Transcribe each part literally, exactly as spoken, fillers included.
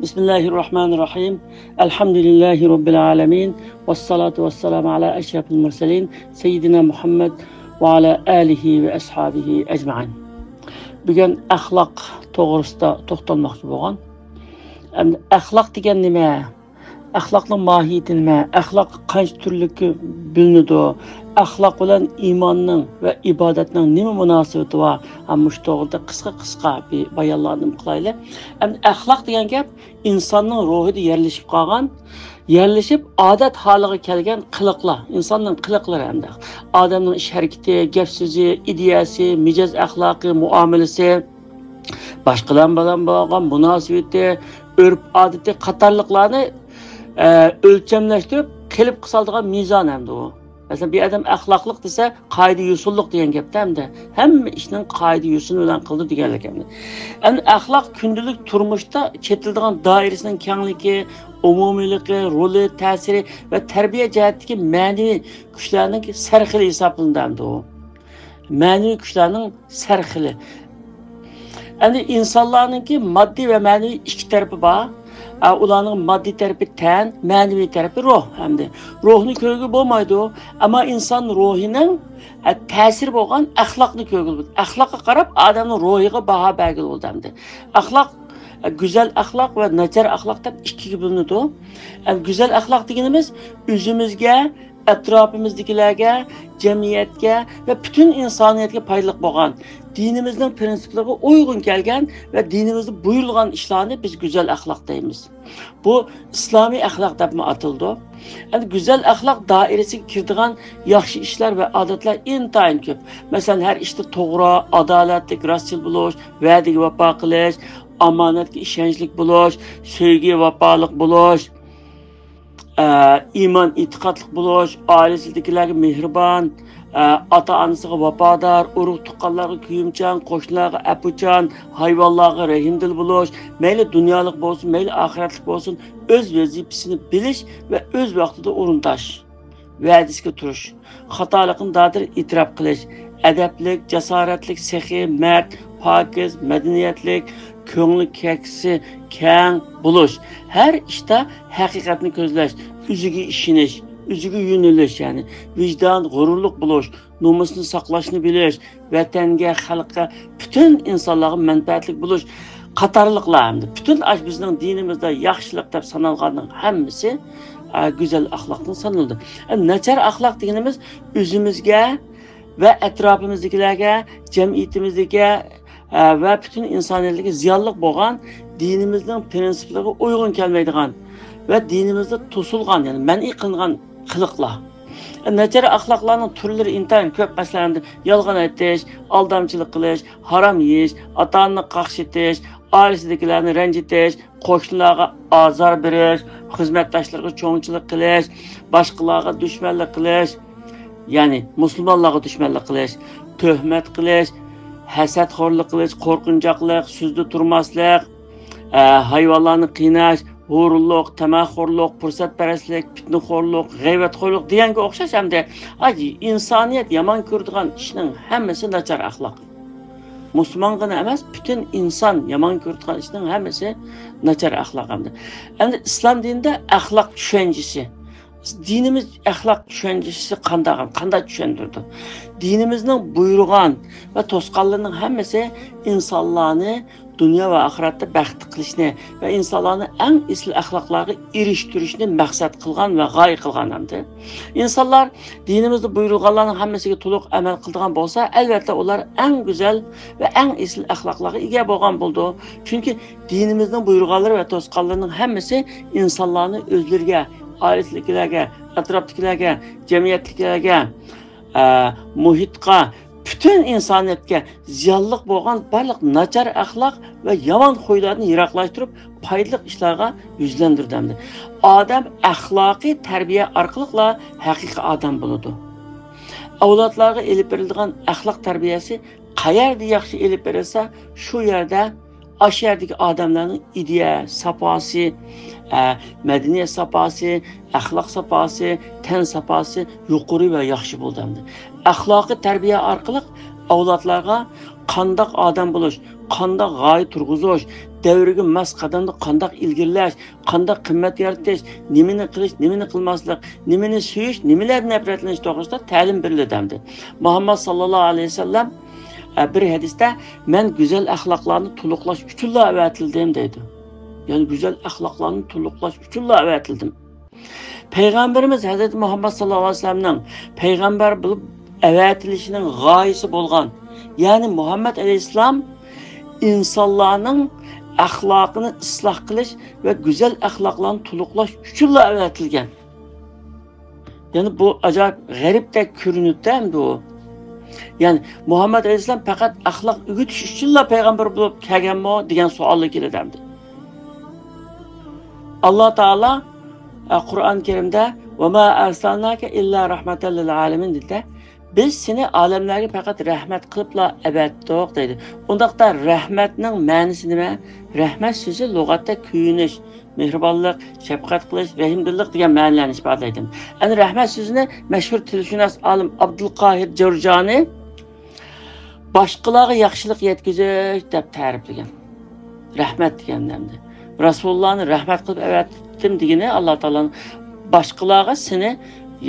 بسم الله الرحمن الرحيم. الحمد لله رب العالمين. والصلاة والسلام على أشرف المرسلين سيدنا محمد وعلى آله وأصحابه أجمعين. بۈگۈن ئەخلاق توغرىسىدا توختالماقچى بولغان. ئەمدى ئەخلاق دېگەن نېمە؟ ئەخلاقنىڭ ماھىيىتى نېمە؟ ئەخلاق قانچە تۈرلۈككە بۆلۈنىدۇ؟ ئەخلاق بىلەن ئىماننىڭ ۋە ئىبادەتنىڭ نېمە مۇناسىۋىتى بار؟ ھە، مۇشۇ توغرىدا قىسقا-قىسقا بىر بايانلارنى قىلايلى. ئەمدى ئەخلاق دېگەن گەپ ئىنساننىڭ روھىدا يەرلىشىپ قالغان، يەرلىشىپ ئادەت ھالىغا كەلگەن قىلىقلار، ئىنساننىڭ قىلىقلىرى ئەمدى. ئادەمنىڭ ئىش ھەرىكىتى، گەپ سۆزى، ئىدىيەسى، مىجەز ئەخلاقى، مۇئامىلىسى، باشقىلار بىلەن بولغان مۇناسىۋىتى، ئۆرپ ئادىتى قاتارلىقلارنى، ئە، ئۆلچەملەشتۈرۈپ قېلىپقا سالىدىغان مىزان ئەمدى ئۇ. مەسىلەن، بىر ئادەم ئەخلاقلىق دېسە، قائىدە يوسۇنلۇق دېگەن گەپتە ئەمدى. ھەممە ئىشنىڭ قائىدە يوسۇنى بىلەن قىلىدۇ دېگەنلىك ئەمدى. ئەمدى ئەخلاق كۈندىلىك تۇرمۇشتا چېتىلىدىغان دائىرىسىنىڭ كەڭلىكى، ئومۇمىيلىقى، رولى، تەسىرى ۋە تەربىيە جەھەتتىكى مەنىۋى كۈچلەرنىڭ سەرخىلى ھېسابلىنىدۇ ئەمدى ئۇ. مەنىۋى كۈچلەرنىڭ سەرخىلى. ئەمدى ئىنسانلارنىڭكى ماددىي ۋە مەنىۋى ئىككى تەرىپى بار. ئە، ئۇلارنىڭ ماددىي تەرىپى تەن، مەنىۋى تەرىپى روھ ئەمدى. روھنى كۆرگىلى بولمايدۇ. ئەمما ئىنسان روھىنىڭ، ئە، تەسىرى بولغان ئەخلاقنى كۆرگىلى بولىدۇ. ئەخلاققا قاراپ ئادەمنىڭ روھىغا باھا بەرگىلى بولىدۇ ئەمدى. ئەخلاق، ئە، گۈزەل ئەخلاق ۋە ناچار ئەخلاق دەپ ئىككىگە بۆلۈنىدۇ. ئە، گۈزەل ئەخلاق دېگىنىمىز ئۆزىمىزگە، ئەتراپىمىزدىكىلەرگە، جەمئىيەتكە ۋە پۈتۈن ئىنسانىيەتكە پايدىلىق بولغان، دىنىمىزنىڭ پىرىنسىپلىرىغا ئۇيغۇن كەلگەن ۋە دىنىمىزدا بۇيرۇلغان ئىشلارنى بىز گۈزەل ئەخلاق دەيمىز. بۇ ئىسلامىي ئەخلاق دەپمۇ ئاتىلىدۇ. ئەمدى گۈزەل ئەخلاق دائىرىسىگە كىرىدىغان ياخشى ئىشلار ۋە ئادەتلەر ئىنتايىن كۆپ. مەسىلەن، ھەر ئىشتا توغرا، ئادالەتلىك، راستچىل بولۇش، ۋەدىگە ۋاپا قىلىش، ئامانەتكە ئىشەنچلىك بولۇش، سۆيگۈگە ۋاپالىق بولۇش، ئە، ئىمان ئېتىقادلىق بولۇش، ئائىلىسىدىكىلەرگە مېھرىبان، ئە، ئاتا-ئانىسىغا ۋاپادار، ئۇرۇق-تۇغقانلارغا كۆيۈمچان، قوشنىلارغا ئەپۇچان، ھايۋانلارغا رەھىمدىل بولۇش، مەيلى دۇنيالىق بولسۇن، مەيلى ئاخىرەتلىك بولسۇن، ئۆز ۋەزىپىسىنى بىلىش ۋە ئۆز ۋاقتىدا ئورۇنداش، ۋەدىسىگە تۇرۇش، خاتالىقىنى دادىر ئېتىراپ قىلىش، ئەدەپلىك، جاسارەتلىك، سېخىي، مەرد، پاكىز، مەدەنىيەتلىك، كۆڭلى كەكسى كەڭ بولۇش، ھەر ئىشتا ھەقىقەتنى كۆزلەش، ئۆزىگە ئىشىنىش، ئۆزىگە يۆنىلىش، يەنى ۋىجدان، غۇرۇرلۇق بولۇش، نومۇسنى ساقلاشنى بىلىش، ۋەتەنگە، خەلققە، پۈتۈن ئىنسانلارغا مەنپەئەتلىك بولۇش قاتارلىقلار ھەمدە پۈتۈن ئاش بىزنىڭ دىنىمىزدا ياخشىلىق دەپ سانالغاننىڭ ھەممىسى، ئە، گۈزەل ئەخلاقتىن سانىلىدۇ. ئە، ناچار ئەخلاق دېگىنىمىز ئۆزىمىزگە ۋە ئەتراپىمىزدىكىلەرگە، جەمئىيىتىمىزدىكى، ئە، ۋە پۈتۈن ئىنسانىيەتلىككە زىيانلىق بولغان دىنىمىزنىڭ پىرىنسىپلىرىغا ئۇيغۇن كەلمەيدىغان ۋە دىنىمىزدا توسۇلغان، يەنى مەنئى قىلىنغان قىلىقلار. ناچار ئەخلاقلارنىڭ تۈرلىرى ئىنتايىن كۆپ. مەسىلەن، يالغان ئېيتىش، ئالدامچىلىق قىلىش، ھارام يېيىش، ئاتا-ئانىنى قاقشىتىش، ئائىلىسىدىكىلەرنى رەنجىتىش، قوشنىلارغا ئازار بېرىش، خىزمەتداشلىرىغا چوڭچىلىق قىلىش، باشقىلارغا دۈشمەنلىك قىلىش، يەنى مۇسۇلمانلارغا دۈشمەنلىك قىلىش، تۆھمەت قىلىش، ھەسەتخورلۇق قىلىش، قورقۇنچاقلىق، سۆزدە تۇرماسلىق، ئە، ھايۋانلارنى قىيناش، ھۇرۇنلۇق، تاماخورلۇق، پۇرسەتپەرەسلىك، پىتنىخورلۇق، غەيۋەتخورلۇق دېگەنگە ئوخشاش ھەمدە، ئاي، ئىنسانىيەت يامان كۆرىدىغان ئىشنىڭ ھەممىسى ناچار ئەخلاق. مۇسۇلمانغىنا ئەمەس، پۈتۈن ئىنسان يامان كۆرىدىغان ئىشنىڭ ھەممىسى ناچار ئەخلاق ئەمدى. ئەمدى ئىسلام دىنىدا ئەخلاق چۈشەنچىسى، دىنىمىز ئەخلاق چۈشەنچىسى قانداق، قانداق چۈشەندۈرىدۇ؟ دىنىمىزنىڭ بۇيرۇغان ۋە توسقانلىرىنىڭ ھەممىسى ئىنسانلارنى دۇنيا ۋە ئاخىرەتتە بەختلىك قىلىشنى ۋە ئىنسانلارنى ئەڭ ئېسىل ئەخلاقلارغا ئېرىشتۈرۈشنى مەقسەت قىلغان ۋە غايە قىلغان ئەمدى. ئىنسانلار دىنىمىزدا بۇيرۇلغانلارنىڭ ھەممىسىگە تولۇق ئەمەل قىلىدىغان بولسا، ئەلۋەتتە ئۇلار ئەڭ گۈزەل ۋە ئەڭ ئېسىل ئەخلاقلارغا ئىگە بولغان بولىدۇ. چۈنكى دىنىمىزنىڭ بۇيرۇغانلىرى ۋە توسقانلىرىنىڭ ھەممىسى ئىنسانلارنى ئۆزلىرىگە، ئائىلىسىدىكىلەرگە، ئەتراپتىكىلەرگە، جەمئىيەتتىكىلەرگە، ئە، مۇھىتقا، پۈتۈن ئىنسانىيەتكە زىيانلىق بولغان بارلىق ناچار ئەخلاق ۋە يامان خۇيلاردىن يىراقلاشتۇرۇپ، پايدىلىق ئىشلارغا يۈزلەندۈرىدۇ ئەمدى. ئادەم ئەخلاقىي تەربىيە ئارقىلىقلا ھەقىقىي ئادەم بولىدۇ. ئەۋلادلارغا ئېلىپ بېرىلىدىغان ئەخلاق تەربىيەسى قەيەردە ياخشى ئېلىپ بېرىلسا، شۇ يەردە، ئاشۇ يەردىكى ئادەملەرنىڭ ئىدىيە ساپاسى، ئە، مەدەنىيەت ساپاسى، ئەخلاق ساپاسى، تەن ساپاسى يۇقىرى ۋە ياخشى بولىدۇ ئەمدى. ئەخلاقىي تەربىيە ئارقىلىق ئەۋلادلارغا قانداق ئادەم بولۇش، قانداق غايە تۇرغۇزۇش، دەۋرگە ماس قەدەمدە قانداق ئىلگىرىلەش، قانداق قىممەت يارىتىش، نېمىنى قىلىش، نېمىنى قىلماسلىق، نېمىنى سۆيۈش، نېمىلەردىن نەپرەتلىنىش توغرىسىدا تەلىم بېرىلدى ئەمدى. مۇھەممەد ساللاللاھۇ ئەلەيھى ۋەسەللەم، ئە، بىر ھەدىستە، مەن گۈزەل ئەخلاقلارنى تولۇقلاش ئۈچۈنلا ئەۋەتىلدىم دەيدۇ. يەنى گۈزەل ئەخلاقلارنى تولۇقلاش ئۈچۈنلا ئەۋەتىلدىم. پەيغەمبىرىمىز ھەزرىتى مۇھەممەد ساللاللاھۇ ئەلەيھى ۋەسەللەمنىڭ پەيغەمبەر بولۇپ ئەۋەتىلىشىنىڭ غايىسى بولغان، يەنى مۇھەممەد ئەلەيھىسسالام ئىنسانلارنىڭ ئەخلاقىنى ئىسلاھ قىلىش ۋە گۈزەل ئەخلاقلارنى تولۇقلاش ئۈچۈنلا ئەۋەتىلگەن. يەنى بۇ ئاجايىپ غەرىبتەك كۆرۈنۈپتۇ ئەمدى ئۇ. يەنى مۇھەممەد ئەلەيھىسسالام پەقەت ئەخلاق ئۆگىتىش ئۈچۈنلا پەيغەمبەر بولۇپ كەلگەنمۇ دېگەن سوئاللار كېلىدۇ ئەمدى. ئاللا تائالا، ئە، قۇرئان كەرىمدە، «ۋەما ئەرسەلناكە ئىللا رەھمەتەن لىل ئالەمىن» دېدى. «بىز سېنى ئالەملەرگە پەقەت رەھمەت قىلىپلا ئەۋەتتۇق» دەيدۇ. ئۇنداقتا رەھمەتنىڭ مەنىسى نېمە؟ رەھمەت سۆزى لۇغەتتە كۆيۈنۈش، مېھرىبانلىق، شەپقەت قىلىش، رەھىمدىللىق دېگەن مەنىلەرنى ئىپادىلەيدۇ. ئەنە رەھمەت سۆزىنى مەشھۇر تىلشۇناس ئالىم ئابدۇلقاھىر جۇرجانى باشقىلارغا ياخشىلىق يەتكۈزۈش دەپ تەرىپلىگەن. رەھمەت دېگەن ئەمدى. رەسۇلۇللانى رەھمەت قىلىپ ئەۋەتتىم دېگىنى ئاللا تائالانىڭ باشقىلارغا سېنى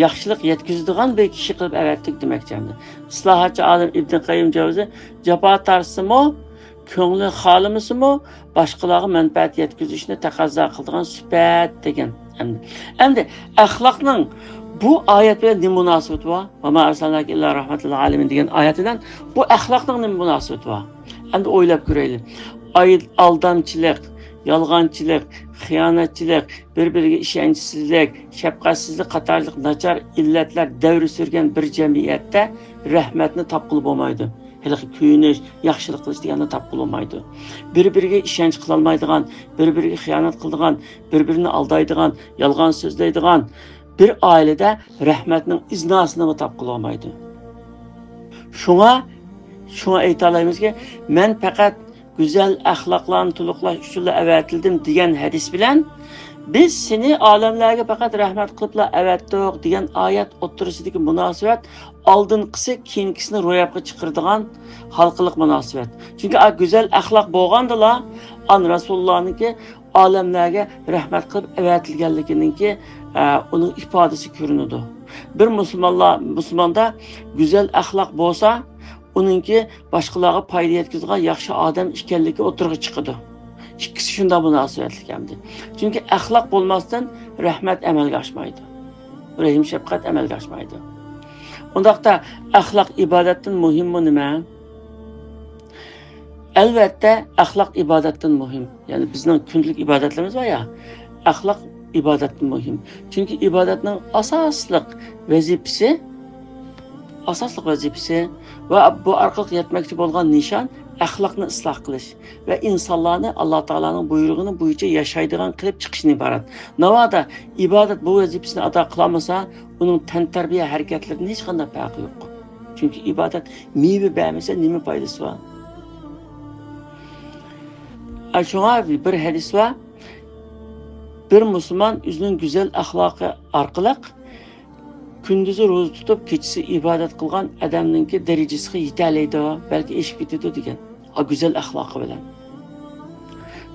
ياخشىلىق يەتكۈزىدىغان بىر كىشى قىلىپ ئەۋەتتۇق دېمەكچى ئەمدى. ئىسلاھاتچى ئالىم ئىبنى قەييىم جەۋزى جاپا تارتسىمۇ، كۆڭلى خالىمىسىمۇ، باشقىلارغا مەنپەئەت يەتكۈزۈشنى تەقەززا قىلىدىغان سۈپەت دېگەن. ئەمدى، ئەمدى ئەخلاقنىڭ بۇ ئايەت بىلەن نېمە مۇناسىۋىتى بار؟ «ۋەما ئەرسەلناكە ئىللا رەھمەتەن لىل ئالەمىن» دېگەن ئايەت بىلەن بۇ ئەخلاقنىڭ نېمە مۇناسىۋىتى بار؟ ئەمدى ئويلاپ كۆرەيلى. ئاي-، ئالدامچىلىق، يالغانچىلىق، خىيانەتچىلىك، بىر-بىرىگە ئىشەنچسىزلىك، شەپقەتسىزلىك قاتارلىق ناچار ئىللەتلەر دەۋر سۈرگەن بىر جەمئىيەتتە رەھمەتنى تاپقىلى بولمايدۇ. ھېلىقى كۆيۈنۈش، ياخشىلىق قىلىش دېگەننى تاپقىلى بولمايدۇ. بىر-بىرىگە ئىشەنچ قىلالمايدىغان، بىر-بىرىگە خىيانەت قىلىدىغان، بىر-بىرىنى ئالدايدىغان، يالغان سۆزلەيدىغان بىر ئائىلىدە رەھمەتنىڭ ئىزناسىنىمۇ تاپقىلى بولمايدۇ. شۇڭا، شۇڭا ئېيتالايمىزكى، «مەن پەقەت گۈزەل ئەخلاقلارنى تولۇقلاش ئۈچۈنلا ئەۋەتىلدىم» دېگەن ھەدىس بىلەن «بىز سېنى ئالەملەرگە پەقەت رەھمەت قىلىپلا ئەۋەتتۇق» دېگەن ئايەت ئوتتۇرىسىدىكى مۇناسىۋەت ئالدىنقىسى كېيىنكىسىنى روياپقا چىقىرىدىغان ھالقىلىق مۇناسىۋەت. چۈنكى ئا گۈزەل ئەخلاق بولغاندىلا، ئان رەسۇلۇللانىڭكى ئالەملەرگە رەھمەت قىلىپ ئەۋەتىلگەنلىكىنىڭكى، ئە، ئۇنىڭ ئىپادىسى كۆرۈنىدۇ. بىر مۇسۇلمانلار، مۇسۇلماندا گۈزەل ئەخلاق بولسا، ئۇنىڭكى باشقىلارغا پايدا يەتكۈزىدىغان ياخشى ئادەم ئىكەنلىكى ئوتتۇرىغا چىقىدۇ. ئىككىسى شۇنداق مۇناسىۋەتلىك ئەمدى. چۈنكى ئەخلاق بولماستىن رەھمەت ئەمەلگە ئاشمايدۇ. رەھىم شەپقەت ئەمەلگە ئاشمايدۇ. ئۇنداقتا ئەخلاق ئىبادەتتىن مۇھىممۇ نېمە؟ ئەلۋەتتە، ئەخلاق ئىبادەتتىن مۇھىم. يەنى بىزنىڭ كۈندىلىك ئىبادەتلىرىمىز بار يا، ئەخلاق ئىبادەتتىن مۇھىم. چۈنكى ئىبادەتنىڭ ئاساسلىق ۋەزىپىسى، ئاساسلىق ۋەزىپىسى ۋە بۇ ئارقىلىق يەتمەكچى بولغان نىشان ئەخلاقنى ئىسلاھ قىلىش ۋە ئىنسانلارنى ئاللا تائالانىڭ بۇيرۇغىنى بويىچە ياشايدىغان قىلىپ چىقىشتىن ئىبارەت. ناۋادا ئىبادەت بۇ ۋەزىپىسىنى ئادا قىلالمىسا، ئۇنىڭ تەنتەربىيە ھەرىكەتلىرىدىن ھېچقانداق پەرقى يوق. چۈنكى ئىبادەت مېۋە بەرمىسە، نېمە پايدىسى بار؟ ئە، شۇڭا بىر ھەدىس بار. بىر مۇسۇلمان ئۆزىنىڭ گۈزەل ئەخلاقى ئارقىلىق كۈندۈزى روزا تۇتۇپ، كېچىسى ئىبادەت قىلغان ئادەمنىڭكى دەرىجىسىگە يېتەلەيدۇ، بەلكى ئېشىپ كېتىدۇ دېگەن. ئا، گۈزەل ئەخلاقى بىلەن.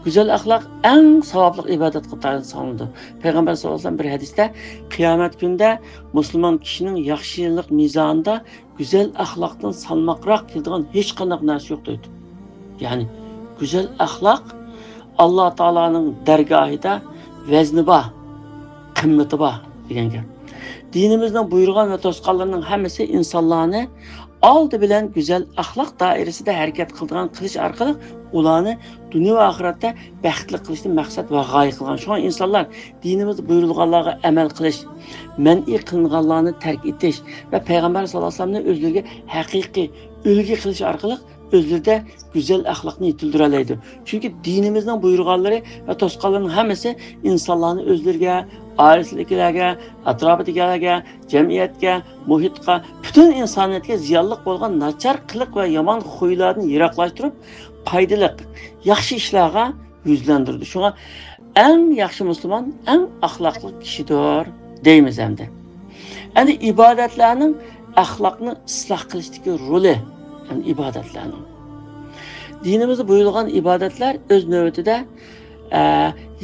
گۈزەل ئەخلاق ئەڭ ساۋابلىق ئىبادەت قاتارىدا سانىلىدۇ. پەيغەمبەر ساللاللاھۇ ئەلەيھى ۋەسەللەم بىر ھەدىستە، قىيامەت كۈنىدە مۇسۇلمان كىشىنىڭ ياخشىلىق مىزانىدا گۈزەل ئەخلاقتىن سالماقراق كېلىدىغان ھېچقانداق نەرسە يوق دەيدۇ. يەنى، گۈزەل ئەخلاق ئاللا تائالانىڭ دەرگاھىدا ۋەزنى بار، قىممىتى بار دېگەن گەپ. دىنىمىزنىڭ بۇيرۇغان ۋە توسقانلىرىنىڭ ھەممىسى ئىنسانلارنى ئالدى بىلەن گۈزەل ئەخلاق دائىرىسىدە ھەرىكەت قىلىدىغان قىلىش ئارقىلىق ئۇلارنى دۇنيا ۋە ئاخىرەتتە بەختلىك قىلىشنى مەقسەت ۋە غايە قىلغان. شۇڭا ئىنسانلار دىنىمىزدا بۇيرۇلغانلارغا ئەمەل قىلىش، مەنئى قىلىنغانلارنى تەرك ئېتىش ۋە پەيغەمبەر ساللاللاھۇ ئەلەيھى ۋەسەللەمنى ئۆزلىرىگە ھەقىقىي ئۈلگە قىلىش ئارقىلىق ئۆزلىرىدە گۈزەل ئەخلاقنى يېتىلدۈرەلەيدۇ. چۈنكى دىنىمىزنىڭ بۇيرۇغانلىرى ۋە توسقانلىرىنىڭ ھەممىسى ئىنسانلارنى ئۆزلىرىگە، ئائىلىسىدىكىلەرگە، ئەتراپىدىكىلەرگە، جەمئىيەتكە، مۇھىتقا، پۈتۈن ئىنسانىيەتكە زىيانلىق بولغان ناچار قىلىق ۋە يامان خۇيلاردىن يىراقلاشتۇرۇپ، پايدىلىق، ياخشى ئىشلارغا يۈزلەندۈرىدۇ. شۇڭا ئەڭ ياخشى مۇسۇلمان ئەڭ ئەخلاقلىق كىشىدۇر دەيمىز ئەمدى. ئەمدى ئىبادەتلەرنىڭ ئەخلاقنى ئىسلاھ قىلىشتىكى رولى، يەنى ئىبادەتلەرنىڭ. دىنىمىزدا بۇيرۇلغان ئىبادەتلەر ئۆز نۆۋىتىدە، ئە،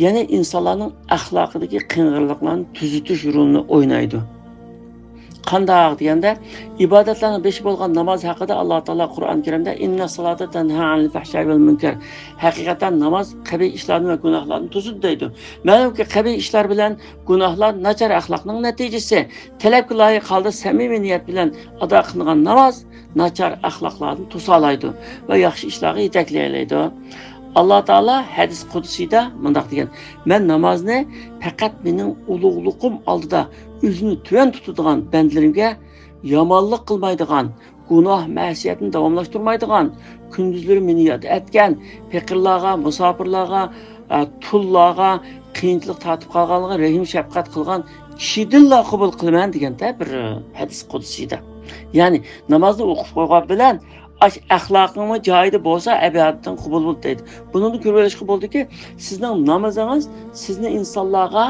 يەنە ئىنسانلارنىڭ ئەخلاقىدىكى قىڭغىرلىقلارنى تۈزىتىش رولىنى ئوينايدۇ. قانداق دېگەندە، ئىبادەتلەرنىڭ بېشى بولغان ناماز ھەققىدە ئاللا تائالا قۇرئان كەرىمدە، «ئىننەس سالاتا تەنھا ئەنىل فەھشاي ۋەل مۇنكەر.» ھەقىقەتەن ناماز قەبىھ ئىشلاردىن ۋە گۇناھلاردىن توسىدۇ دەيدۇ. مەلۇمكى، قەبىھ ئىشلار بىلەن گۇناھلار ناچار ئەخلاقنىڭ نەتىجىسى. تەلەپكە لايىق ھالدا سەمىمىي نىيەت بىلەن ئادا قىلىنغان ناماز ناچار ئەخلاقلاردىن توسالايدۇ ۋە ياخشى ئىشلارغا يېتەكلىيەلەيدۇ. ئاللا تائالا ھەدىس قۇدسىيدا مۇنداق دېگەن، «مەن نامازنى پەقەت مېنىڭ ئۇلۇغلۇقۇم ئالدىدا ئۆزىنى تۆۋەن تۇتىدىغان بەندىلىرىمگە يامانلىق قىلمايدىغان، گۇناھ، مەسىيەتنى داۋاملاشتۇرمايدىغان، كۈندۈزلىرى مېنى ياد ئەتكەن، پېقىرلارغا، مۇساپىرلارغا، ئە، تۇللارغا، قىيىنچىلىق تارتىپ قالغانلارغا رەھىم شەپقەت قىلغان كىشىدىنلا قوبۇل قىلىمەن» دېگەن-دە بىر، ئە، ھەدىس قۇدسىيدا. يەنى نامازنى ئوقۇپ قويغان بىلەن ئاش ئەخلاقىڭمۇ جايىدا بولسا، ئىبادىتىڭ قوبۇل بولىدۇ دەيدۇ. بۇنىڭدىن كۆرۈۋېلىشقا بولىدۇكى، سىزنىڭ نامىزىڭىز سىزنى ئىنسانلارغا،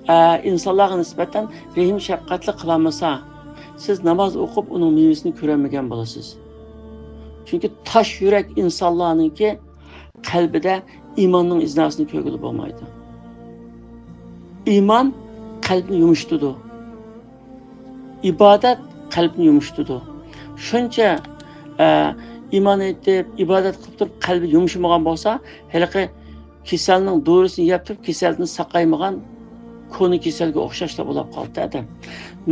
ئە، ئىنسانلارغا نىسبەتەن رەھىم شەپقەتلىك قىلالمىسا، سىز ناماز ئوقۇپ ئۇنىڭ مېۋىسىنى كۆرەلمىگەن بولىسىز. چۈنكى تاش يۈرەك ئىنسانلارنىڭكى قەلبىدە ئىماننىڭ ئىزناسىنى كۆرگىلى بولمايدۇ. ئىمان قەلبنى يۇمشىتىدۇ. ئىبادەت قەلبنى يۇمشىتىدۇ. شۇنچە، ئە، ئىمان ئېيتىپ، ئىبادەت قىلىپ تۇرۇپ قەلبى يۇمشىمىغان بولسا، ھېلىقى كېسەلنىڭ دورىسىنى يەپ تۇرۇپ، كېسەلدىن ساقايمىغان كونا كېسەلگە ئوخشاشلا بولاپ قالدى ئادەم.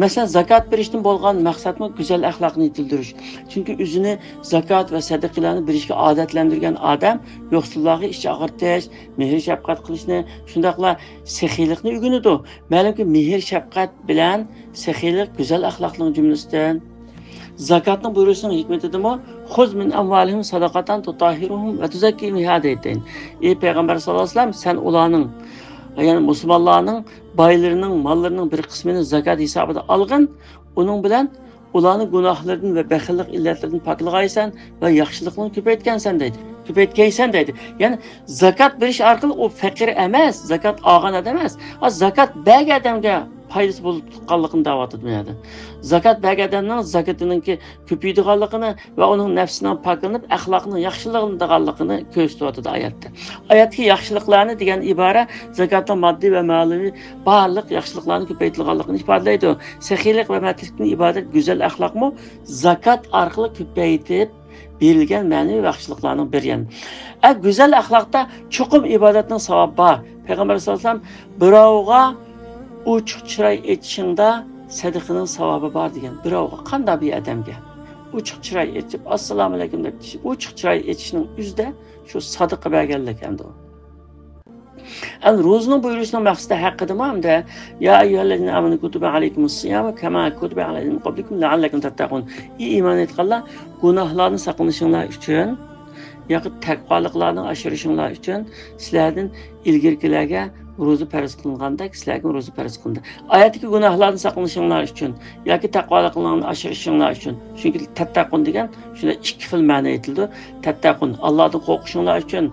مەسىلەن، زاكات بېرىشتىن بولغان مەقسەتمۇ گۈزەل ئەخلاقنى يېتىلدۈرۈش. چۈنكى ئۆزىنى زاكات ۋە سەدىقىلەرنى بېرىشكە ئادەتلەندۈرگەن ئادەم يوقسۇللارغا ئىچ ئاغرىتىش، مېھىر-شەپقەت قىلىشنى، شۇنداقلا سېخىيلىقنى ئۆگىنىدۇ. مەلۇمكى، مېھىر-شەپقەت بىلەن سېخىيلىق گۈزەل ئەخلاقنىڭ جۈملىسىدىن. زاكاتنىڭ بۇيرۇشىنىڭ ھېكمىتىدىمۇ، «خۇز مىن ئەمۋالىھىم سەدەقەتەن تۇتەھھىرۇھۇم ۋە تۇزەككىھىم بىھا» دەيتتى. ئى پەيغەمبەر ساللاللاھۇ ئەلەيھى ۋەسەللەم، سەن ئۇلارنىڭ، يەنى مۇسۇلمانلارنىڭ بايلىرىنىڭ ماللىرىنىڭ بىر قىسمىنى زاكات ھېسابىدا ئالغىن، ئۇنىڭ بىلەن ئۇلارنى گۇناھلىرىدىن ۋە بەخىللىق ئىللەتلىرىدىن پاكلىغايسەن ۋە ياخشىلىقنى كۆپەيتكەنسەن دەيدۇ. كۆپەيتكەيسەن دەيدۇ. يەنى زاكات بېرىش ئارقىلىق ئۇ پەقىر ئەمەس، زاكات ئالغان ئادەم ئەمەس. ئا، زاكات بەرگەن ئادەمگە پايدىسى بولۇپ تۇرغانلىقىنى دەۋاتىدۇ بۇ يەردە. زاكات بەرگەن ئادەمنىڭ زاكىتىنىڭكى كۆپىيىدىغانلىقىنى ۋە ئۇنىڭ نەپسىنىڭ پاكلىنىپ، ئەخلاقنىڭ ياخشىلىنىدىغانلىقىنى كۆرسىتىۋاتىدۇ ئايەتتە. ئايەتتىكى ياخشىلىقلارنى دېگەن ئىبارە زاكاتنىڭ ماددىي ۋە مەنىۋى بارلىق ياخشىلىقلارنى كۆپەيتىدىغانلىقىنى ئىپادىلەيدۇ. سېخىيلىق ۋە مەردلىكتىن ئىبارەت گۈزەل ئەخلاقمۇ زاكات ئارقىلىق كۆپەيتىپ بېرىلگەن مەنىۋى ياخشىلىقلارنىڭ بىرى. يەنى، ئە، گۈزەل ئەخلاقتا چوقۇم ئىبادەتنىڭ ساۋابى بار. پەيغەمبەر ساللاللاھۇ ئەلەيھى ۋەسەللەم، «بىراۋغا ئوچۇق چىراي ئېچىشىڭدا سەدىقىنىڭ ساۋابى بار» دېگەن. بىراۋغا، قانداق بىر ئادەمگە ئوچۇق چىراي ئېچىپ، «ئەسسالامۇ ئەلەيكۇم» دەپ، ئوچۇق چىراي ئېچىشنىڭ ئۆزىدە شۇ سادىقە بەرگەنلىك ئەمدى ئۇ. ئەمدى روزىنىڭ بۇيرۇشىنىڭ مەقسىتى ھەققىدىمۇ ئەمدى، «يا أيها الذين آمنوا كتب عليكم الصيام كما كتب على الذين من قبلكم لعلكم تتقون». ئى ئىمان ئېيتقانلار، گۇناھلاردىن ساقلىنىشىڭلار ئۈچۈن ياكى تەقۋالىقلارنى ئاشۇرۇشۇڭلار ئۈچۈن سىلەردىن ئىلگىرىكىلەرگە روزا پەرز قىلىنغاندەك، سىلەرگىمۇ روزا پەرز قىلىندى. ئايەتتىكى گۇناھلاردىن ساقلىنىشىڭلار ئۈچۈن ياكى تەقۋالىقلارنى ئاشۇرۇشۇڭلار ئۈچۈن. چۈنكى تەتتەقۇن دېگەن شۇنداق ئىككى خىل مەنە ئېيتىلىدۇ. تەتتەقۇن، ئاللادىن قورقۇشۇڭلار ئۈچۈن،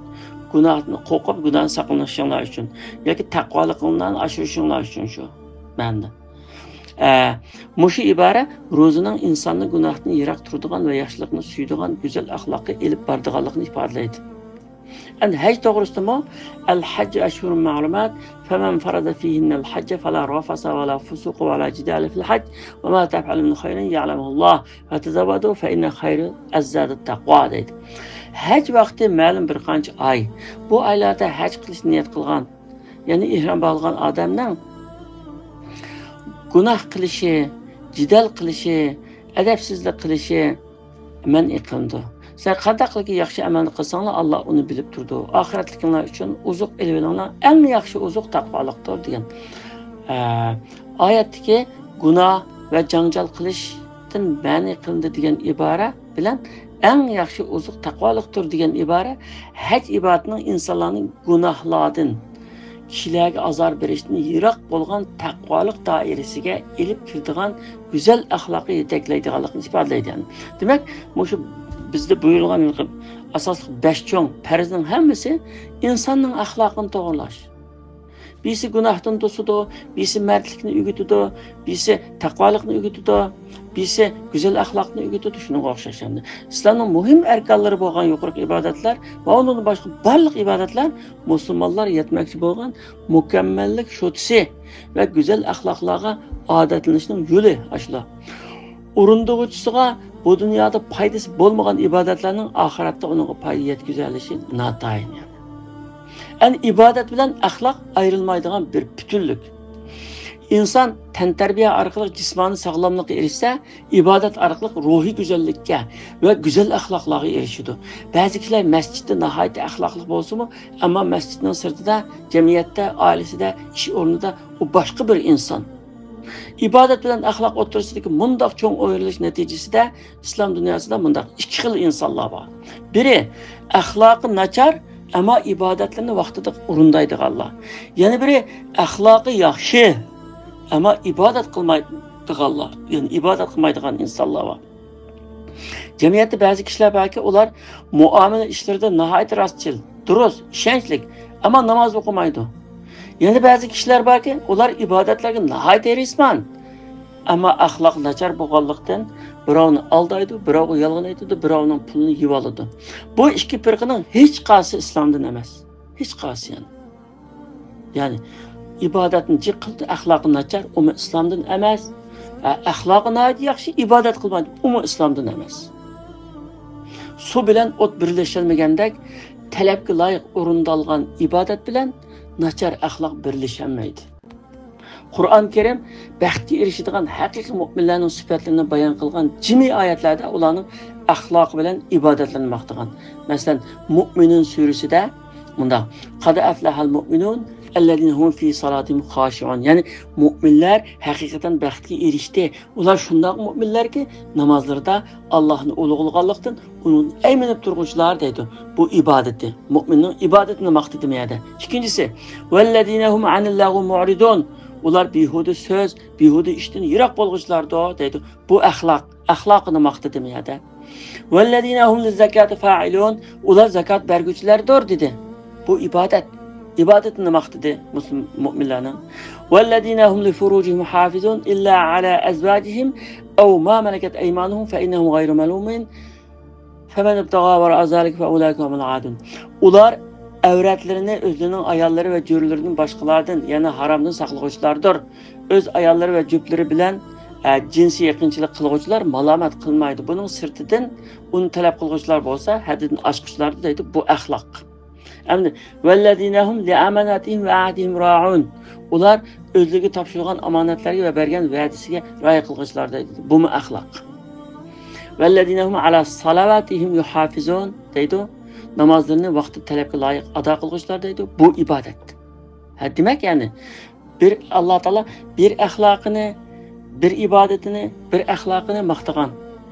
گۇناھتىن قورقۇپ، گۇناھتىن ساقلىنىشىڭلار ئۈچۈن ياكى تەقۋالىقىڭلارنى ئاشۇرۇشۇڭلار ئۈچۈن شۇ مەنىدە. ئە، مۇشۇ ئىبارە روزىنىڭ ئىنساننى گۇناھتىن يىراق تۇرىدىغان ۋە ياخشىلىقنى سۆيىدىغان گۈزەل ئەخلاققا ئېلىپ بارىدىغانلىقىنى ئىپادىلەيدۇ. ئەمدى ھەج توغرىسىدىمۇ، «الحج أشهر معلومات فمن فرض فيهن الحج فلا رفث ولا فسوق ولا جدال في الحج وما تفعلوا من خير يعلمه الله وتزودوا فإن خير الزاد التقوى» دەيدۇ. ھەج ۋاقتى مەلۇم بىر قانچە ئاي. بۇ ئايلاردا ھەج قىلىش نىيەت قىلغان، يەنى ئېھرام باغلىغان ئادەمنىڭ گۇناھ قىلىشى، جېدەل قىلىشى، ئەدەپسىزلىك قىلىشى مەنئى قىلىنىدۇ. سىلەر قانداقلىكى ياخشى ئەمەلنى قىلساڭلار، ئاللا ئۇنى بىلىپ تۇرىدۇ. ئاخىرەتلىكىڭلار ئۈچۈن ئوزۇق ئېلىۋېلىڭلار. ئەڭ ياخشى ئوزۇق تەقۋالىقتۇر دېگەن. ئە، ئايەتتىكى گۇناھ ۋە جاڭجال قىلىشتىن مەنئى قىلىندى دېگەن ئىبارە بىلەن ئەڭ ياخشى ئوزۇق تەقۋالىقتۇر دېگەن ئىبارە ھەج ئىبادىتىنىڭ ئىنسانلارنى گۇناھلاردىن، كىشىلەرگە ئازار بېرىشتىن يىراق بولغان تەقۋالىق دائىرىسىگە ئېلىپ كىرىدىغان گۈزەل ئەخلاققا يېتەكلەيدىغانلىقىنى ئىپادىلەيدۇ. دېمەك، مۇشۇ بىزدە بۇيرۇلغان ئاساسلىق بەش چوڭ پەرزنىڭ ھەممىسى ئىنساننىڭ ئەخلاقىنى توغرىلاش. بىرسى گۇناھتىن توسىدۇ، بىرسى مەردلىكنى ئۆگىتىدۇ، بىرسى تەقۋالىقنى ئۆگىتىدۇ، بىرسى گۈزەل ئەخلاقنى ئۆگىتىدۇ. شۇنىڭغا ئوخشاش ئەمدى. ئىسلامنىڭ مۇھىم ئەركانلىرى بولغان يۇقىرىقى ئىبادەتلەر ۋە ئۇنىڭدىن باشقا بارلىق ئىبادەتلەر مۇسۇلمانلار يەتمەكچى بولغان مۇكەممەللىك شوتىسى ۋە گۈزەل ئەخلاقلارغا ئادەتلىنىشنىڭ يولى ئاشۇلار. ئورۇندىغۇچىسىغا بۇ دۇنيادا پايدىسى بولمىغان ئىبادەتلەرنىڭ ئاخىرەتتە ئۇنىڭغا پايدا يەتكۈزەلىشى ناتايىن. يەنى ئىبادەت بىلەن ئەخلاق ئايرىلمايدىغان بىر پۈتۈنلۈك. ئىنسان تەنتەربىيە ئارقىلىق جىسمانىي ساغلاملىققا ئېرىشسە، ئىبادەت ئارقىلىق روھىي گۈزەللىككە ۋە گۈزەل ئەخلاقلارغا ئېرىشىدۇ. بەزى كىشىلەر مەسچىتتە ناھايىتى ئەخلاقلىق بولسىمۇ، ئەمما مەسچىتنىڭ سىرتىدا، جەمئىيەتتە، ئائىلىسىدە، ئىش ئورنىدا ئۇ باشقا بىر ئىنسان. ئىبادەت بىلەن ئەخلاق ئوتتۇرىسىدىكى مۇنداق چوڭ ئايرىلىش نەتىجىسىدە ئىسلام دۇنياسىدا مۇنداق ئىككى خىل ئىنسانلار بار. بىرى ئەخلاقى ناچار، ئەمما ئىبادەتلىرىنى ۋاقتىدا ئورۇندايدىغانلار. يەنە بىرى ئەخلاقى ياخشى، ئەمما ئىبادەت قىلمايدىغانلار، يەنى ئىبادەت قىلمايدىغان ئىنسانلار بار. جەمئىيەتتە بەزى كىشىلەر باركى، ئۇلار مۇئامىلە ئىشلىرىدا ناھايىتى راستچىل، دۇرۇس، ئىشەنچلىك، ئەمما ناماز ئوقۇمايدۇ. يەنە بەزى كىشىلەر باركى، ئۇلار ئىبادەتلەرگە ناھايىتى ھېرىسمەن، ئەمما ئەخلاق ناچار بولغانلىقتىن، بىراۋنى ئالدايدۇ، بىراۋغا يالغان ئېيتىدۇ، بىراۋنىڭ پۇلىنى يېۋالىدۇ. بۇ ئىككى پىرقىنىڭ ھېچقايسىسى ئىسلامدىن ئەمەس. ھېچقايسىسى يەنى. يەنى ئىبادەتنى جىق قىلدى، ئەخلاقى ناچار، ئۇمۇ ئىسلامدىن ئەمەس. ئە، ئەخلاقى ناھايىتى ياخشى، ئىبادەت قىلمايدۇ، ئۇمۇ ئىسلامدىن ئەمەس. سۇ بىلەن ئوت بىرلىشەلمىگەندەك، تەلەپكە لايىق ئورۇندالغان ئىبادەت بىلەن ناچار ئەخلاق بىرلىشەلمەيدۇ. قۇرئان كەرىم بەختكە ئېرىشىدىغان ھەقىقىي مۆمىنلەرنىڭ سۈپەتلىرىنى بايان قىلغان جىمى ئايەتلەردە ئۇلارنىڭ ئەخلاقى بىلەن ئىبادەتلىرىنى ماختىغان. مەسىلەن، مۇئمىنۇن سۈرىسىدە مۇنداق: قد أفلح المؤمنون الذين هم في صلاتهم خاشعون. يەنى مۇئمىنلەر ھەقىقەتەن بەختكە ئېرىشتى. ئۇلار شۇنداق مۇئمىنلەركى، نامازلىرىدا ئاللاھنى ئۇلۇغلىغانلىقتىن، ئۇنىڭدىن ئەيمىنىپ تۇرغۇچىلار دەيدۇ. بۇ ئىبادىتى، مۇئمىننىڭ ئىبادىتىنى ماختىدى مۇ يەردە. ئىككىنچىسى، والذين هم عن اللغو معرضون. ئۇلار بىھۇدە سۆز، بىھۇدە ئىشتىن يىراق بولغۇچىلاردۇر دەيدۇ. بۇ ئەخلاق، ئەخلاقىنى ماختىدى مۇ يەردە. والذين هم للزكاة فاعلون. ئۇلار زاكات بەرگۈچىلەردۇر دېدى. بۇ ئىبادەت. ئىبادىتىنى ماختىدى مۇسۇلمان مۇئمىنلارنىڭ. والذين هم لفروجهم حافظون إلا على أزواجهم أو ما ملكت أيمانهم فإنهم غير ملومين. فمن ابتغى وراء ذلك فأولئك هم العادون. ئۇلار ئەۋرەتلىرىنى ئۆزلىرىنىڭ ئاياللىرى ۋە جۆرىلىرىدىن باشقىلاردىن، يەنى ھارامدىن ساقلىغۇچىلاردۇر. ئۆز ئاياللىرى ۋە جۈپلىرى بىلەن، ئە، جىنسىي يېقىنچىلىق قىلغۇچىلار مالامەت قىلمايدۇ. بۇنىڭ سىرتىدىن ئۇنى تەلەپ قىلغۇچىلار بولسا ھەددىدىن ئاشقۇچىلاردۇر دەيدۇ. بۇ ئەخلاق. ئەمدى، والذين هم لأماناتهم وعهدهم راعون. ئۇلار ئۆزلىرىگە تاپشۇرغان ئامانەتلەرگە ۋە بەرگەن ۋەدىسىگە رىئايە قىلغۇچىلار دەيدۇ. بۇمۇ ئەخلاق. والذين هم على صلواتهم يحافظون دەيدۇ. نامازلىرىنى ۋاقتىدا تەلەپكە لايىق ئادا قىلغۇچىلار دەيدۇ. بۇ ئىبادەت. ھە، دېمەك، يەنى بىر ئاللا تائالا بىر ئەخلاقىنى، بىر ئىبادىتىنى، بىر ئەخلاقىنى ماختىغان،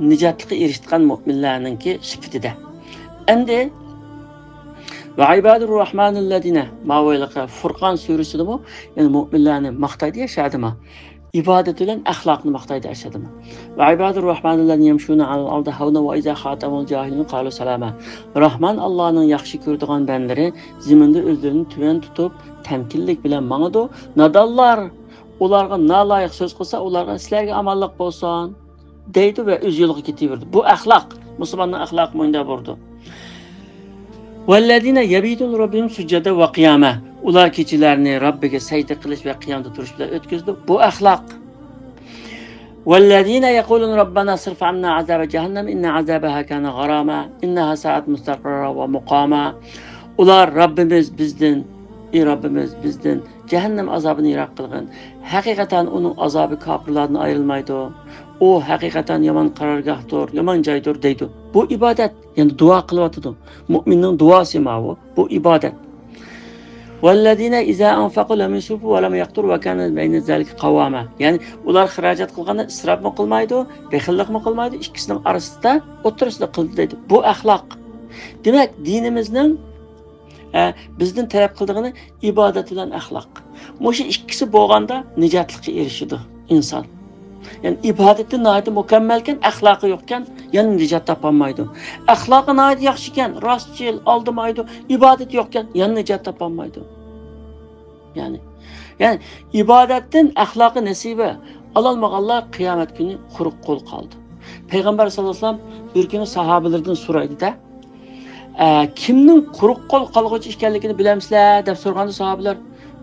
نىجاتلىققا ئېرىشىدىغان مۆمىنلەرنىڭكى سۈپىتىدە. ئەمدى، وعباد الرحمن الذين، ماۋۇ ھېلىقى فۇرقان سۈرىسىدىمۇ، يەنى مۆمىنلەرنى ماختايدۇ يا شادىما. ئىبادىتى بىلەن ئەخلاقنى ماختايدۇ ئەشەدىمۇ. وعباد الرحمن الذين يمشون على الأرض هونا وإذا خاطبهم الجاهلون قالوا سلاما. راھمان ئاللانىڭ ياخشى كۆرىدىغان بەندىلىرى زېمىندا ئۆزلىرىنى تۆۋەن تۇتۇپ، تەمكىنلىك بىلەن ماڭىدۇ. نادانلار ئۇلارغا نالايىق سۆز قىلسا، ئۇلارغا سىلەرگە ئامانلىق بولسۇن دەيدۇ ۋە ئۆز يولىغا كېتىۋېرىدۇ. بۇ ئەخلاق، مۇسۇلماننىڭ ئەخلاقى مۇنداق بولىدۇ. والذين يبيتون لربهم سجدا وقياما. ئۇلار كېچىلەرنى رەببىگە سەجدە قىلىش ۋە قىيامدا تۇرۇش بىلەن ئۆتكۈزىدۇ. بۇ ئەخلاق. والذين يقولون ربنا اصرف عنا عذاب جهنم إن عذابها كان غراما إنها ساءت مستقرا ومقاما. ئۇلار رەببىمىز بىزدىن، ئى رەببىمىز بىزدىن جەھەننەم ئازابىنى يىراق قىلغىن. ھەقىقەتەن ئۇنىڭ ئازابى كاپىرلاردىن ئايرىلمايدۇ. ئۇ ھەقىقەتەن يامان قارارگاھتۇر، يامان جايدۇر دەيدۇ. بۇ ئىبادەت، يەنى دۇئا قىلىۋاتىدۇ. مۆمىننىڭ دۇئاسى ماۋۇ، بۇ ئىبادەت. والذين إذا أنفقوا لم يسرفوا ولم يقتروا وكان بين ذلك قواما. يەنى ئۇلار خىراجەت قىلغاندا ئىسراپمۇ قىلمايدۇ، بېخىللىقمۇ قىلمايدۇ، ئىككىسىنىڭ ئارىسىدا، ئوتتۇرىسىدا قىلىدۇ دەيدۇ. بۇ ئەخلاق. دېمەك، دىنىمىزنىڭ، ئە، بىزدىن تەلەپ قىلىدىغىنى ئىبادەت بىلەن ئەخلاق. مۇشۇ ئىككىسى بولغاندا نىجاتلىققا ئېرىشىدۇ ئىنسان. يەنى ئىبادىتى ناھايىتى مۇكەممەلكەن، ئەخلاقى يوقكەن، يەنە نىجات تاپالمايدۇ. ئەخلاقى ناھايىتى ياخشىكەن، راستچىل، ئالدىمايدۇ، ئىبادىتى يوقكەن، يەنە نىجات تاپالمايدۇ. يەنى يەنى ئىبادەتتىن ئەخلاقىي نەسىبە ئالالمىغانلار قىيامەت كۈنى قۇرۇق قول قالىدۇ. پەيغەمبەر ساللاللاھۇ ئەلەيھى ۋەسەللەم بىر كۈنى ساھابىلىرىدىن سورايدۇ-دە، «ئە، كىمنىڭ قۇرۇق قول قالغۇچى ئىكەنلىكىنى بىلەمسىلەر؟» دەپ سورىغاندا ساھابىلەر،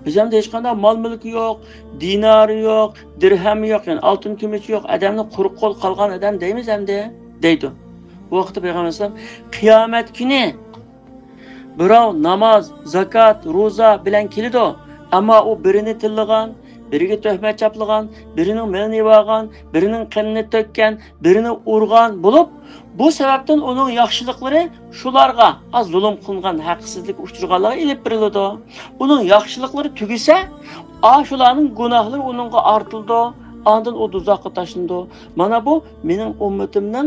«بىز ئەمدى ھېچقانداق مال-مۈلكى يوق، دىنارى يوق، دىرھەمى يوق، يەنى ئالتۇن-كۈمۈشى يوق ئادەمنى قۇرۇق قول قالغان ئادەم دەيمىز ئەمدى» دەيدۇ. بۇ ۋاقىتتا پەيغەمبەر ئەلەيھىسسالام، «قىيامەت كۈنى بىراۋ ناماز، زاكات، روزا بىلەن كېلىدۇ، ئەمما ئۇ بىرىنى تىللىغان، بىرىگە تۆھمەت چاپلىغان، بىرىنىڭ مېلىنى يېۋالغان، بىرىنىڭ قېنىنى تۆككەن، بىرىنى ئۇرغان بولۇپ، بۇ سەۋەبتىن ئۇنىڭ ياخشىلىقلىرى شۇلارغا، ئاز زۇلۇم قىلىنغان، ھەقسىزلىككە ئۇچرىغانلارغا ئېلىپ بېرىلىدۇ. ئۇنىڭ ياخشىلىقلىرى تۈگىسە، ئاشۇلارنىڭ گۇناھلىرى ئۇنىڭغا ئارتىلىدۇ، ئاندىن ئۇ دوزاخقا تاشلىنىدۇ. مانا بۇ مېنىڭ ئۈممىتىمنىڭ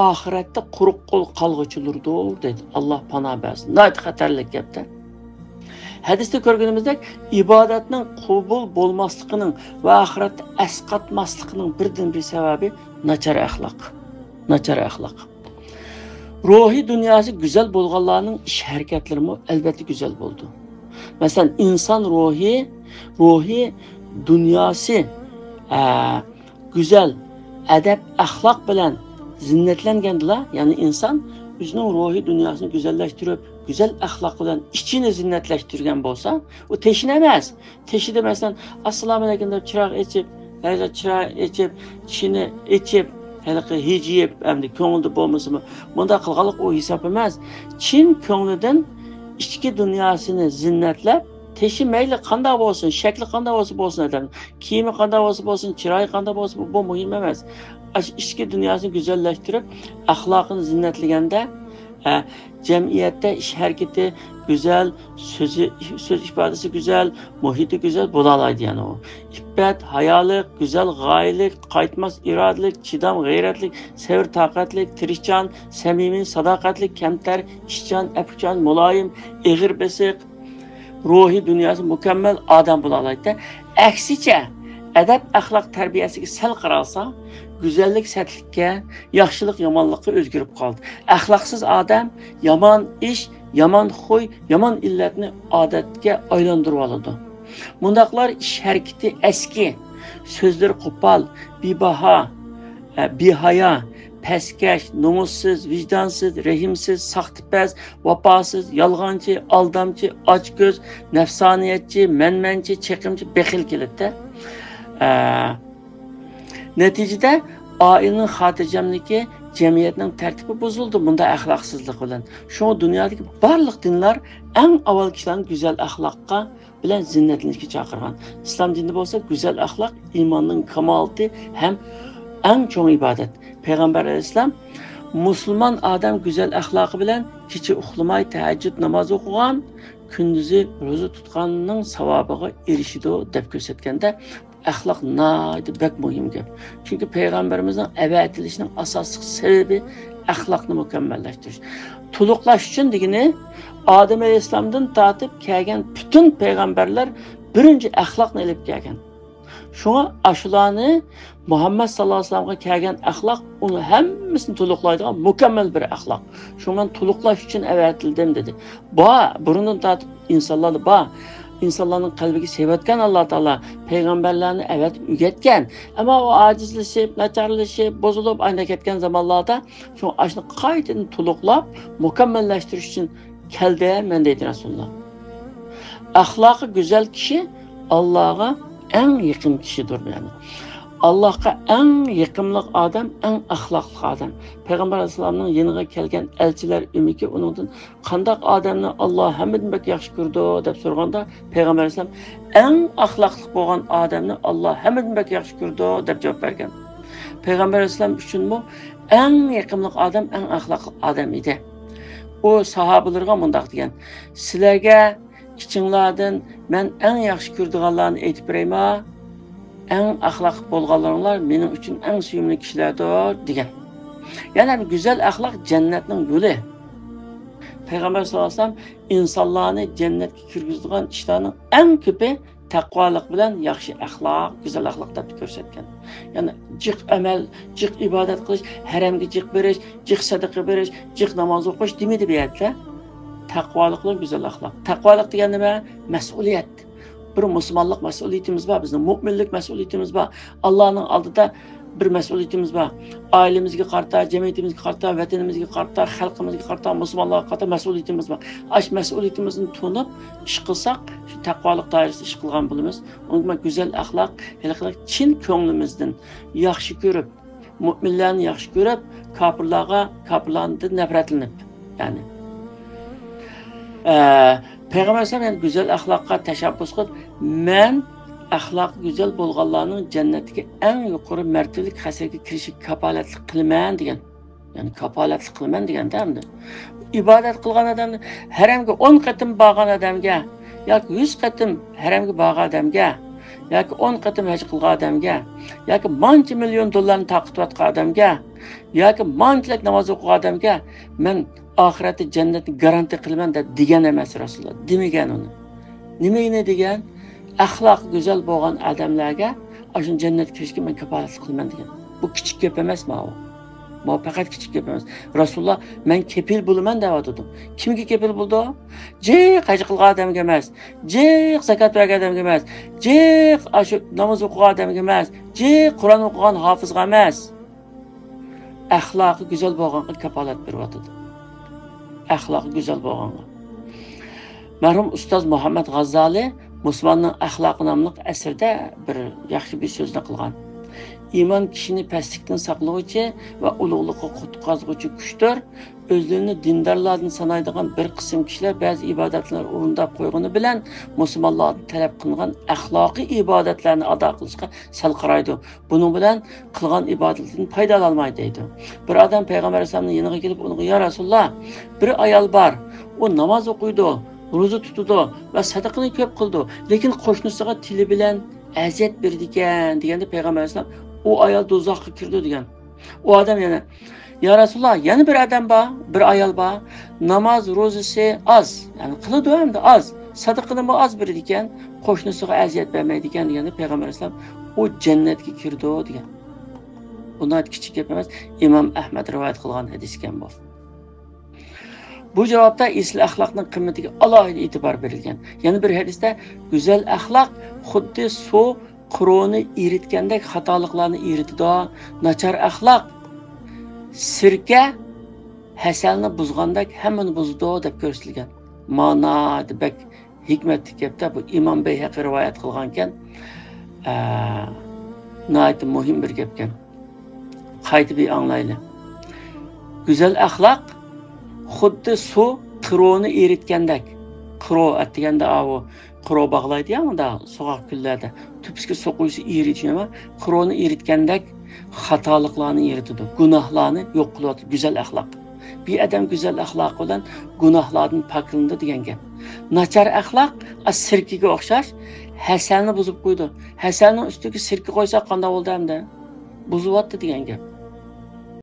ئاخىرەتتە قۇرۇق قول قالغۇچىلىرىدۇر» دەيدۇ. ئاللا پانا بەرسۇن. ناھايىتى خەتەرلىك گەپتە. ھەدىستە كۆرگىنىمىزدەك، ئىبادەتنىڭ قوبۇل بولماسلىقىنىڭ ۋە ئاخىرەتتە ئەسقاتماسلىقىنىڭ بىردىنبىر سەۋەبى ناچار ئەخلاق. ناچار ئەخلاق. روھىي دۇنياسى گۈزەل بولغانلارنىڭ ئىش ھەرىكەتلىرىمۇ ئەلۋەتتە گۈزەل بولىدۇ. مەسىلەن، ئىنسان روھى، روھىي دۇنياسى، ئە، گۈزەل، ئەدەپ، ئەخلاق بىلەن زىننەتلەنگەندىلا، يەنى ئىنسان ئۆزىنىڭ روھىي دۇنياسىنى گۈزەللەشتۈرۈپ، گۈزەل ئەخلاق بىلەن ئىچىنى زىننەتلەشتۈرگەن بولسا، ئۇ تېشىنى ئەمەس. تېشىدا، مەسىلەن، «ئەسسالامۇئەلەيكۇم» دەپ چىراغ ئېچىپ، ھەيدە چىراغ ئېچىپ، چىشىنى ئېچىپ، ھېلىقى ھىجىيىپ، ئەمدى كۆڭلىدە بولمىسىمۇ، مۇنداق قىلغانلىق ئۇ ھېساب ئەمەس. چىن كۆڭلىدىن ئىچكى دۇنياسىنى زىننەتلەپ، تېشى مەيلى قانداق بولسۇن، شەكلى قانداق بولسا بولسۇن ئادەم، كىيىمى قانداق بولسا بولسۇن، چىرايى قانداق بولسا، بۇ مۇھىم ئەمەس. ئاشۇ ئىچكى دۇنياسىنى گۈزەللەشتۈرۈپ، ئەخلاقىنى زىننەتلىگەندە، ئە، جەمئىيەتتە ئىش ھەرىكىتى گۈزەل، سۆزى، سۆز ئىپادىسى گۈزەل، مۇھىتى گۈزەل بولالايدۇ يەنە ئۇ. ئىپپەت، ھايالىق، گۈزەل غايىلىك، قايتماس ئىرادىلىك، چىدام غەيرەتلىك، سەۋر تاقەتلىك، تىرىشچان، سەمىمىي، ساداقەتلىك، كەمتەر، ئىشچان، ئەپۇچان، مۇلايىم، ئېغىر بېسىق، روھىي دۇنياسى مۇكەممەل ئادەم بولالايدۇ. ئەكسىچە، ئەدەپ-ئەخلاق تەربىيەسىگە سەل قارالسا، گۈزەللىك سەتلىككە، ياخشىلىق يامانلىققا ئۆزگىرىپ قالىدۇ. ئەخلاقسىز ئادەم يامان ئىش، يامان خۇي، يامان ئىللەتنى ئادەتكە ئايلاندۇرۇۋالىدۇ. مۇنداقلار ئىش ھەرىكىتى ئەسكى، سۆزلىرى قوپال، بىباھا، ئە، بىھايا، پەسكەش، نومۇسسىز، ۋىجدانسىز، رەھىمسىز، ساختىپەز، ۋاپاسىز، يالغانچى، ئالدامچى، ئاچكۆز، نەپسانىيەتچى، مەنمەنچى، چېقىمچى، بېخىل كېلىدىدە. ئە، نەتىجىدە ئائىلىنىڭ خاتىرجەملىكى، جەمئىيەتنىڭ تەرتىپى بۇزۇلىدۇ مۇنداق ئەخلاقسىزلىق بىلەن. شۇڭا دۇنيادىكى بارلىق دىنلار ئەڭ ئاۋۋال كىشىلەرنى گۈزەل ئەخلاققا بىلەن زىننەتلىنىشكە چاقىرغان. ئىسلام دىنىدا بولسا گۈزەل ئەخلاق ئىماننىڭ كامالىتى ھەم ئەڭ چوڭ ئىبادەت. پەيغەمبەر ئەلەيھىسسالام، «مۇسۇلمان ئادەم گۈزەل ئەخلاقى بىلەن كېچە ئۇخلىماي تەھەججۇد ناماز ئوقۇغان، كۈندۈزى روزا تۇتقاننىڭ ساۋابىغا ئېرىشىدۇ» دەپ كۆرسەتكەندە، ئەخلاق ناھايىتى بەك مۇھىم گەپ. چۈنكى پەيغەمبىرىمىزنىڭ ئەۋەتىلىشىنىڭ ئاساسلىق سەۋەبى ئەخلاقنى مۇكەممەللەشتۈرۈش. تولۇقلاش ئۈچۈن دېگىنى، ئادەم ئەلەيھىسسالامدىن تارتىپ كەلگەن پۈتۈن پەيغەمبەرلەر بىرىنچى ئەخلاقنى ئېلىپ كەلگەن. شۇڭا ئاشۇلارنى، مۇھەممەد ساللاللاھۇ ئەلەيھى ۋەسەللەمگە كەلگەن ئەخلاق ئۇنى ھەممىسىنى تولۇقلايدىغان مۇكەممەل بىر ئەخلاق. شۇڭا مەن تولۇقلاش ئۈچۈن ئەۋەتىلدىم دېدى. بار، بۇرۇندىن تارتىپ ئىنسانلاردا بار. ئىنسانلارنىڭ قەلبىگە سېۋەتكەن ئاللا تائالا، پەيغەمبەرلەرنى ئەۋەتىپ ئۆگەتكەن. ئەمما ئۇ ئاجىزلىشىپ، ناچارلىشىپ، بۇزۇلۇپ، ئاينىپ كەتكەن زامانلاردا، شۇڭا ئاشۇنى قايتىدىن تولۇقلاپ، مۇكەممەللەشتۈرۈش ئۈچۈن كەلدىم مەن دەيدۇ رەسۇلۇللا. ئەخلاقى گۈزەل كىشى ئاللاغا ئەڭ يېقىن كىشىدۇر، يەنى ئاللاغا ئەڭ يېقىملىق ئادەم ئەڭ ئەخلاقلىق ئادەم. پەيغەمبەر ئەلەيھىسسالامنىڭ يېنىغا كەلگەن ئەلچىلەر ئۆمىكى ئۇنىڭدىن، «قانداق ئادەمنى ئاللا ھەممىدىن بەك ياخشى كۆرىدۇ؟» دەپ سورىغاندا، پەيغەمبەر ئەلەيھىسسالام، «ئەڭ ئەخلاقلىق بولغان ئادەمنى ئاللا ھەممىدىن بەك ياخشى كۆرىدۇ» دەپ جاۋاب بەرگەن. پەيغەمبەر ئەلەيھىسسالام ئۈچۈنمۇ ئەڭ يېقىملىق ئادەم ئەڭ ئەخلاقلىق ئادەم ئىدى. ئۇ ساھابىلىرىغا مۇنداق دېگەن، «سىلەرگە ئىچىڭلاردىن مەن ئەڭ ياخشى كۆرىدىغانلارنى ئېيتىپ بېرەيما؟ ئەڭ ئەخلاقلىق بولغانلىرىڭلار مېنىڭ ئۈچۈن ئەڭ سۆيۈملۈك كىشىلەردۇر» دېگەن. يەنى گۈزەل ئەخلاق جەننەتنىڭ يولى. پەيغەمبەر ساللاللاھۇ ئەلەيھى ۋەسەللەم ئىنسانلارنى جەننەتكە كىرگۈزىدىغان ئىشلارنىڭ ئەڭ كۆپى تەقۋالىق بىلەن ياخشى ئەخلاق، گۈزەل ئەخلاق دەپ كۆرسەتكەن. يەنى جىق ئەمەل، جىق ئىبادەت قىلىش، ھەرەمگە جىق بېرىش، جىق سەدىقە بېرىش، جىق ناماز ئوقۇش دېمىدى بۇ يەردە. تەقۋالىق بىلەن گۈزەل ئەخلاق. تەقۋالىق دېگەن نېمە؟ مەسئۇلىيەت. بىر مۇسۇلمانلىق مەسئۇلىيىتىمىز بار، بىزنىڭ مۆمىنلىك مەسئۇلىيىتىمىز بار. ئاللانىڭ ئالدىدا بىر مەسئۇلىيىتىمىز بار. ئائىلىمىزگە قارىتا، جەمئىيىتىمىزگە قارىتا، ۋەتىنىمىزگە قارىتا، خەلقىمىزگە قارىتا، مۇسۇلمانلارغا قارىتا مەسئۇلىيىتىمىز بار. ئاش مەسئۇلىيىتىمىزنى تونۇپ ئىش قىلساق، شۇ تەقۋالىق دائىرىسىدە ئىش قىلغان بولىمىز. ئۇنىڭ بىلەن گۈزەل ئەخلاق، ھېلىقى چىن كۆڭلىمىزدىن ياخشى كۆرۈپ، مۆمىنلەرنى ياخشى كۆرۈپ، كاپىرلارغا، كاپىرلاردىن نەپرەتلىنىپ، يەنى، ئە، پەيغەمبەر ئەلەيھىسسالام يەنە گۈزەل ئەخلاققا تەشەببۇس قىلىپ، مەن ئەخلاقى گۈزەل بولغانلارنىڭ جەننەتتىكى ئەڭ يۇقىرى مەرتىۋىلىك قەسىرگە كىرىشىگە كاپالەتلىك قىلىمەن دېگەن. يەنى كاپالەتلىك قىلىمەن دېگەندە ئەمدى ئىبادەت قىلغان ئادەمنى، ھەرەمگە ئون قېتىم بارغان ئادەمگە ياكى يۈز قېتىم ھەرەمگە بارغان ئادەمگە ياكى ئون قېتىم ھەج قىلغان ئادەمگە ياكى مانچە مىليون دوللارنى تارقىتىۋاتقان ئادەمگە ياكى مانچىلىك ناماز ئوقۇغان ئادەمگە مەن ئاخىرەتتە جەننەتنى گارانتى قىلىمەن دەپ دېگەن ئەمەس رەسۇلۇللا، دېمىگەن ئۇنى. نېمىنى دېگەن؟ ئەخلاقى گۈزەل بولغان ئادەملەرگە ئاشۇ جەننەتكە كىرىشكە مەن كاپالەتلىك قىلىمەن دېگەن. بۇ كىچىك گەپ ئەمەس ماۋۇ. ماۋۇ پەقەت كىچىك گەپ ئەمەس. رەسۇلۇللا مەن كېپىل بولىمەن دەۋاتىدۇ. كىمگە كېپىل بولىدۇ؟ جىق ھەج قىلغان ئادەمگە ئەمەس، جىق زاكات بەرگەن ئادەمگە ئەمەس، جىق ئاشۇ ناماز ئوقۇغان ئادەمگە ئەمەس، جىق قۇرئان ئوقۇغان ھافىزغا ئەمەس. ئەخلاقى گۈزەل بولغانغا كاپالەت بېرىۋاتىدۇ. ئەخلاقى گۈزەل بولغانغا. مەرھۇم ئۇستاز مۇھەممەد غاززالى مۇسۇلماننىڭ ئەخلاقى ناملىق ئەسىرىدە بىر ياخشى بىر سۆزنى قىلغان. ئىمان كىشىنى پەسلىكتىن ساقلىغۇچى ۋە ئۇلۇغلۇققا قۇتقازغۇچى كۈچتۇر. ئۆزلىرىنى دىندارلاردىن سانايدىغان بىر قىسىم كىشىلەر بەزى ئىبادەتلەرنى ئورۇنداپ قويغىنى بىلەن مۇسۇلمانلاردىن تەلەپ قىلىنغان ئەخلاقىي ئىبادەتلەرنى ئادا قىلىشقا سەل قارايدۇ. بۇنىڭ بىلەن قىلغان ئىبادىتىدىن پايدىلانالمايدۇ دەيدۇ. بىر ئادەم پەيغەمبەر ئەلەيھىسسالامنىڭ يېنىغا كېلىپ ئۇنىڭغا، يا رەسۇلاللا، بىر ئايال بار، ئۇ ناماز ئوقۇيدۇ، روزا تۇتىدۇ ۋە سەدىقىنى كۆپ قىلىدۇ، لېكىن قوشنىسىغا تىلى بىلەن ئەزىيەت بېرىدىكەن دېگەندە پەيغەمبەر ئەلەيھىسسالام، ئۇ ئايال دوزاخقا كىرىدۇ دېگەن. ئۇ ئادەم يەنە، يا رەسۇلاللا، يەنە بىر ئادەم بار، بىر ئايال بار، ناماز، روزىسى ئاز، يەنى قىلىدۇ ئەمدى ئاز، سەدىقىنىمۇ ئاز بېرىدىكەن، قوشنىسىغا ئەزىيەت بەرمەيدىكەن دېگەندە پەيغەمبەر ئەلەيھىسسالام، ئۇ جەننەتكە كىرىدۇ دېگەن. بۇ ناھايىتى كىچىك گەپ ئەمەس، ئىمام ئەھمەد رىۋايەت قىلغان ھەدىس ئىكەن بۇ. بۇ جاۋابتا ئېسىل ئەخلاقنىڭ قىممىتىگە ئالاھىدە ئېتىبار بېرىلگەن. يەنە بىر ھەدىستە، گۈزەل ئەخلاق خۇددى سۇ قۇرۇنى ئېرىتكەندەك خاتالىقلارنى ئېرىتىدۇ. ناچار ئەخلاق سىركە ھەسەلنى بۇزغاندەك ھەممىنى بۇزىدۇ دەپ كۆرسىتىلگەن. مانا بەك ھېكمەتلىك گەپتە، بۇ ئىمام بەيھەقى رىۋايەت قىلغانكەن. ئە، ناھايىتى مۇھىم بىر گەپكەن. قايتا بىر ئاڭلايلى. گۈزەل ئەخلاق خۇددى سۇ قىرونى ئېرىتكەندەك. قىرو ئەتىگەندە ئاۋۇ قىرو باغلايدۇ يا، مۇندا سوغۇق كۈنلەردە. تۈپۈسكە سۇ قۇيسا ئېرىيدۇ، شۇنداقمۇ؟ قىرونى ئېرىتكەندەك خاتالىقلارنى ئېرىتىدۇ، گۇناھلارنى يوق قىلىۋاتىدۇ گۈزەل ئەخلاق. بىر ئادەم گۈزەل ئەخلاقى بىلەن گۇناھلاردىن پاكلىنىدۇ دېگەن گەپ. ناچار ئەخلاق، ئا، سىركىگە ئوخشاش، ھەسەلنى بۇزۇپ قويىدۇ. ھەسەلنىڭ ئۈستىگە سىركە قويساق قانداق بولىدۇ ئەمدى؟ بۇزۇۋەتتى دېگەن گەپ.